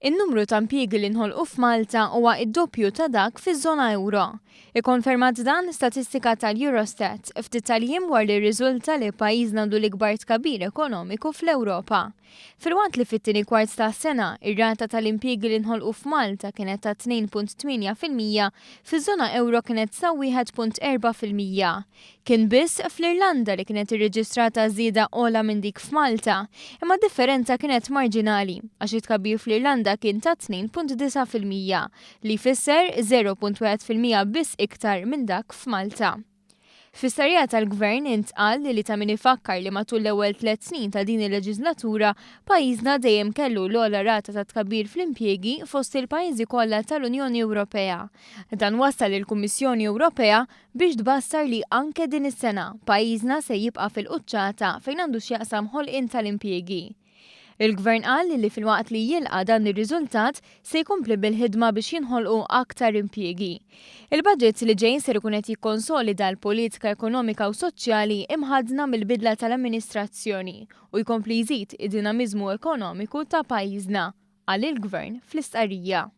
In-numru ta' impjiegi li nħolqu f'Malta huwa d-doppju ta' dak fiż-żona ewro. Ikkonfermat dan statistika tal-Eurostat ftit tal-jiem wara li rriżulta li pajjiżna għandu l-ikbar tkabbir ekonomiku fl-Ewropa. Filwaqt li fit-tieni kwart tas-sena, ir-rata tal-impjiegi li nħolqu f'Malta kienet ta' 2.8%, fiż-żona ewro kienet sa 1.4%. Kien biss fl-Irlanda li kienet irreġistrata żieda ogħla minn dik f'Malta, imma d-differenza kienet marġinali, għax it-tkabbir fl-Irlanda kien ta' 2.9%, li jfisser 0.1% biss iktar minn dak f'Malta. Fi stqarrija tal-Gvern intqal li ta' min ifakkar li matul l-ewwel tlett snin ta' din il-leġiżlatura, pajjiżna dejjem kellu l-ogħla rata ta' tkabbir fl-impjiegi fost il-pajjiżi kollha tal-Unjoni Ewropea. Dan wassal lill-Kummissjoni Ewropea biex tbassar li anke din is-sena pajjiżna se jibqa' fil-quċċata fejn għandu x'jaqsam ħolqien tal-impjiegi. Il-Gvern qal li filwaqt li jilqa' dan ir-riżultat se jkompli bil-ħidma biex jinħolqu aktar impjiegi. Il-budget li ġej ser ikun qed jikkonsolida l-politika ekonomika u soċjali imħaddna mill-bidla tal-amministrazzjoni u jkompli jżid id-dinamiżmu ekonomiku ta' pajjiżna, qal il-Gvern fl-istqarrija.